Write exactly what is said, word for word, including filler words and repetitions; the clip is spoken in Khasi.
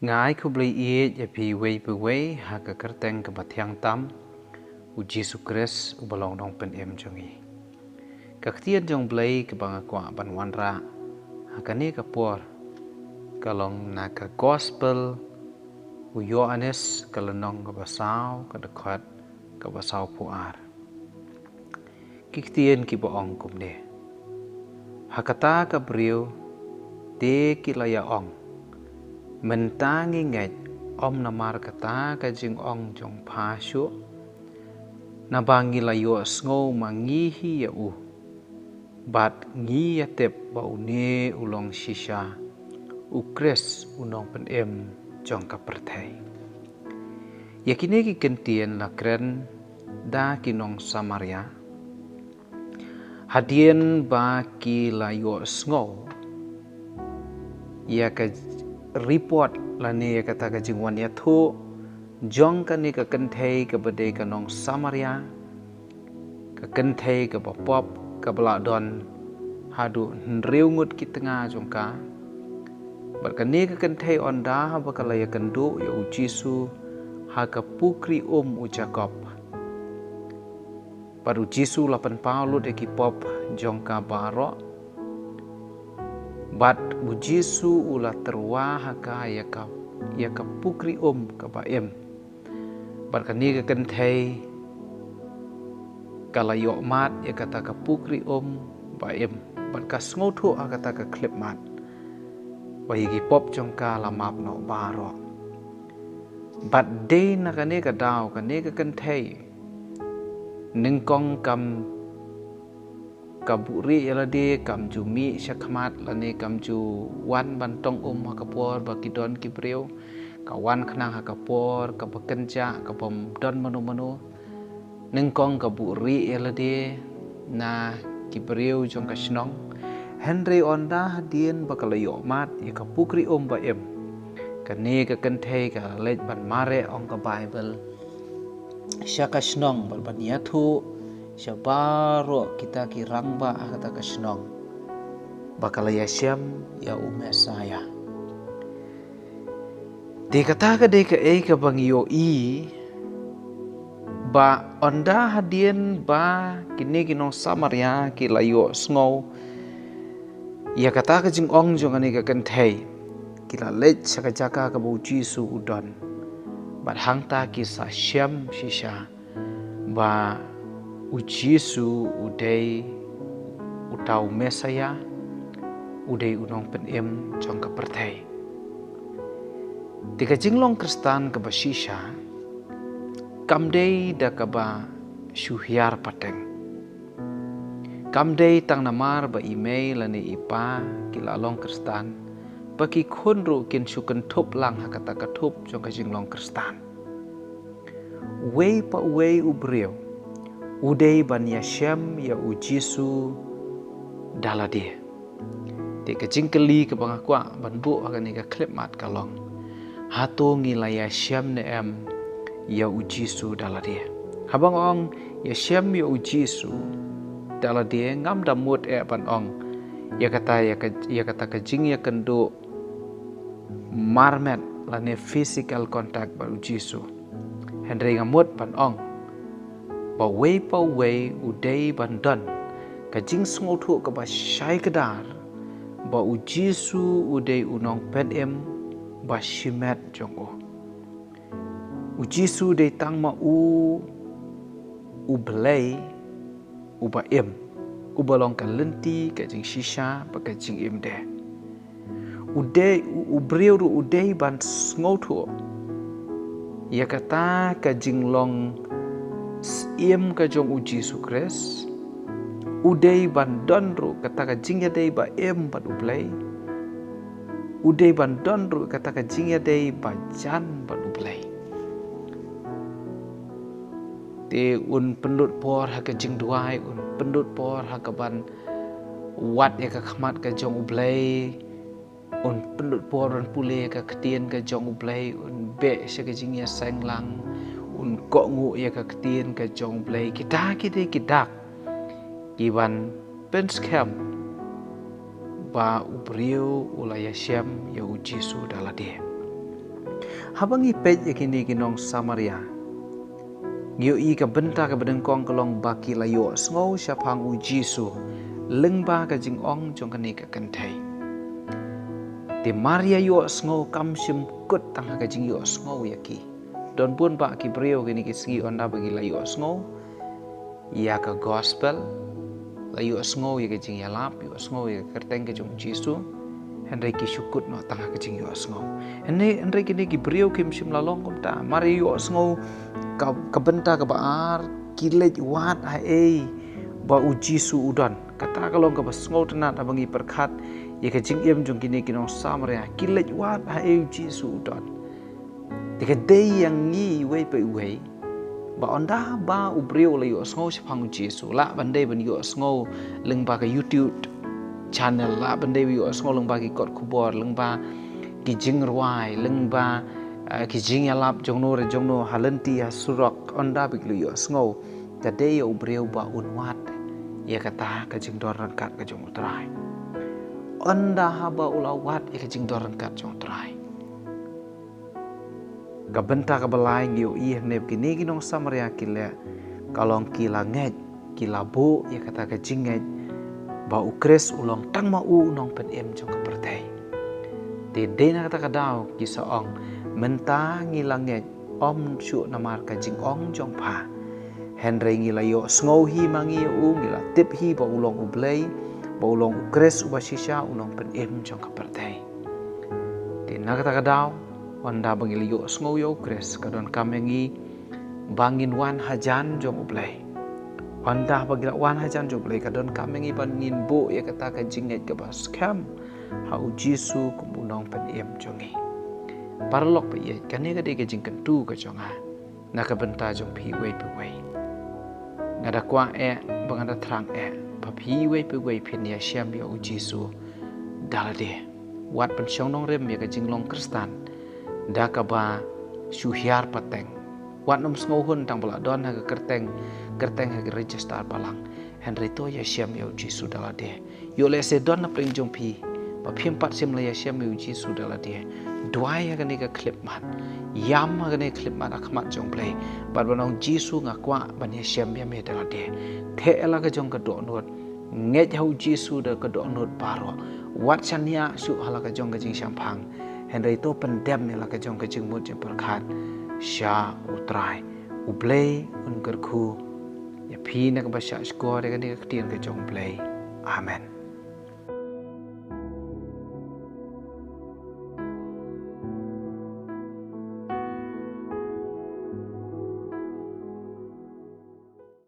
Nga ai khublei ïeit ïa phi uwei pa uwei ha ka kyrteng kaba thiang tam, u Jisu Khrist uba long nongpynim jong ngi. Ka ktien jong u Blei kaba nga kwah ban wanrah ha kane ka por ka long na ka Gospel u Ïoannis, ka lynnong kaba saw, ka dkhot kaba sawphew ar. Ki ktien kiba ong kumne: Ha kata ka briew te ki la ïa ong, mynta ngi ngeit, ym namar kata ka jingong jong pha shuh, naba ngi la ïohsngew ma ngi hi ïa u, bad ngi ïa tip ba une u long shisha u Khrist, u nongpynim jong ka pyrthei. Ïa kine ki kyntien la kren da ki nong Samaria hadien ba ki la ïohsngew ïa ka report lane ïa kata ka jingwan ïathuh jong kane ka kynthei kaba dei ka nong Samaria, ka kynthei kaba pop, kaba la don haduh hynriew ngut ki tnga jong ka. Bad kane ka kynthei ynda haba ka la ïakynduh ïa u Jisu ha ka pukri um u Jakob. Bad u Jisu la pynpaw lut ïa ki pop jong ka baroh. Bad u Jisu u la tyrwa ha ka ïa ka, ïa ka pukri um kaba im. Bad kane ka kynthei ka la ïohmad ïa kata ka pukri um ba im, bad ka sngewthuh ha kata ka khyllipmat ba ïa ki pop jong ka la map noh baroh. Bad dei na kane ka daw kane ka kynthei nyngkong kam ka buhrieh ïa lade, kam ju mih shakhmat lane kam ju wan ban tong um ha ka por ba ki don ki briew. Ka wan khnang ha ka por kaba kynjah, kabym don mano mano. Nyngkong ka buhrieh ïa lade na ki briew jong ka shnong. Hynrei ynda hadien ba ka la ïohmad ïa ka pukri um ba im, kane ka kynthei ka la leit ban mareh, ong ka Baibl, sha ka shnong bad ban ïathuh sha baroh kita ki rangbah ha kata ka shnong ba ka la ïashem ïa u Messaïah. Te kata ka dei kaei kaba ngi ïohi ba ynda hadien ba kine ki nong Samaria ki la ïohsngew ïa kata ka jingong jong kane ka kynthei, ki la leit sha ka jaka kaba u Jisu u don. Bad hangta ki sa shem shisha ba u Jisu u dei uta u Messaïah, u dei u nongpynim jong ka pyrthei. Te ka jinglong Khristan kaba shisha kam dei da kaba shu hiar pateng. Kam dei tang namar ba i mei lane i pa ki la long Khristan ba ki khun ruh kin shu kynthup lang ha kata ka thup jong ka jinglong Khristan. Uwei pa uwei u briew u dei ban ïashem ïa u Jisu da lade. Te ka jingkylli kaba nga kwah ban buh ha kane ka khyllipmat ka long, hato ngi la ïashem ne em ïa u Jisu da lade? Haba nga ong ïashem ïa u Jisu da lade, ngam da mut eh ban ong ïa kata, ïa ka, ïa kata ka jingïakynduh marmet lane physical contact bad u Jisu. Hynrei nga mut ban ong ba uwei pa uwei u dei ban don ka jingsngewthuh kaba shai kdar ba u Jisu u dei u nongpynim ba shimet jong u. U Jisu dei tang ma u U Blei uba im, uba long ka lynti, ka jingshisha bad ka jingim de. U dei, u, u briew ruh u dei ban sngewthuh ïa kata ka jinglong syiem ka jong u Jisu Khrist. U dei ban don ruh kata ka jingïadei ba im bad U Blei. U dei ban don ruh kata ka jingïadei ba jan bad U Blei. Te un pynlut por ha ka jingduwai, un pynlut por ha kaban wad ïa ka khmat ka jong U Blei, un pynlut por un pule ïa ka ktien ka jong U Blei, un beh sha ka jingïaseng lang, un kohnguh ïa ka ktien ka jong U Blei. Kita ki dei ki dak kiban pynskhem ba u briew u la ïashem ïa u Jisu da lade. Haba ngi peit ïa kine ki nong Samaria, ngi ïohi ka bynta kaba nyngkong ka long ba ki la ïohsngew shaphang u Jisu lyngba ka jingong jong kane ka kynthei. Te mar ïa ïohsngew kam shym kut tang ha ka jingïohsngew ïa ki. Don bun bah ki briew kine ki sngi ynda ba ki la ïohsngew ïa ka gospel, la ïohsngew ïa ka jingïalap, ïohsngew ïa ka kyrteng ka jong u Jisu, hynrei ki shu kut noh tang ha ka jingïohsngew. Hynrei, hynrei kine ki briew kim shym la long kumta. Mar ïa ïohsngew ka, ka bynta kaba ar, ki leit wad haei ba u Jisu u don. Kata ka long kaba sngewtynnat haba ngi pyrkhat ïa ka jingim jong kine ki nong Samaria, ki leit wad haei u Jisu u don. Te ka dei ïa ngi iwei pa iwei ba ynda ba u briew la ïohsngew shaphang u Jisu, lah ban dei ban ïohsngew lyngba ka YouTube channel, lah ban dei ban ïohsngew lyngba ki kot khubor, lyngba ki jingrwai, lyngba, eh, ki jingïalap jongno re jongno ha lynti ha surok, ynda ba ki la ïohsngew, ka dei ïa u briew ba un wad ïa kata ka jingdon ryngkat ka jong u Trai. Ynda haba u la wad ïa ka jingdon ryngkat jong u Trai, ka bynta kaba lai ngi ïohi hangne ba kine ki nong Samaria ki leh ka long ki la ngeit, ki la buh ïa kata ka jingngeit ba u Khrist u long tang ma u u nongpynim jong ka pyrthei. Te dei na kata ka daw ki sa ong, mynta ngi la ngeit ym shuh namar ka jingong jong pha, hynrei ngi la ïohsngew hi ma ngi ïa u, ngi la tip hi ba u long u Blei, ba u long u Khrist uba shisha u nongpynim jong ka pyrthei. Te na kata ka daw, ynda ba ngi la ïohsngew ïa u Khrist, ka donkam ïa ngi ba ngin wan hajan jong u Blei. Ynda ba ngi la wan hajan jong u Blei, ka donkam ïa ngi ba ngin buh ïa kata ka jingngeit kaba skhem ha u Jisu kum u nongpynim jong ngi. Paralok ba ïeit, kane ka dei ka jingkyntu ka jong nga na ka bynta jong phi iwei pa iwei. Nga da kwah eh, ba nga da thrang eh ba phi iwei pa iwei phin ïashem ïa u Jisu da lade. Wat pynshong nongrim ïa ka jinglong Khristan da kaba shu hiar pateng. Wat nym sngewhun tang ba la don ha ka kyrteng, kyrteng ha ka register balang. Hynrei to ïashem ïa u Jisu da lade. Ïoh lehse don na pdeng jong phi ba phim pat shym la ïashem ïa u Jisu da lade. Duwai ha kane ka khyllipmat, ïam ha kane ka khyllipmat ha khmat jong u Blei, bad ban ong, Jisu, nga kwah ban ïashem ïa me da lade. Theh ïa la ka jong ka dohnud, ngeit ha u Jisu da ka dohnud baroh. Wat shaniah shuh ha la ka jong ka jingshemphang, hynrei to pyndem ïa la ka jong ka jingmut jingpyrkhat sha u Trai. U Blei un kyrkhu ïa phi na kaba shah shkor ïa kane ka ktien ka jong u Blei. Amen.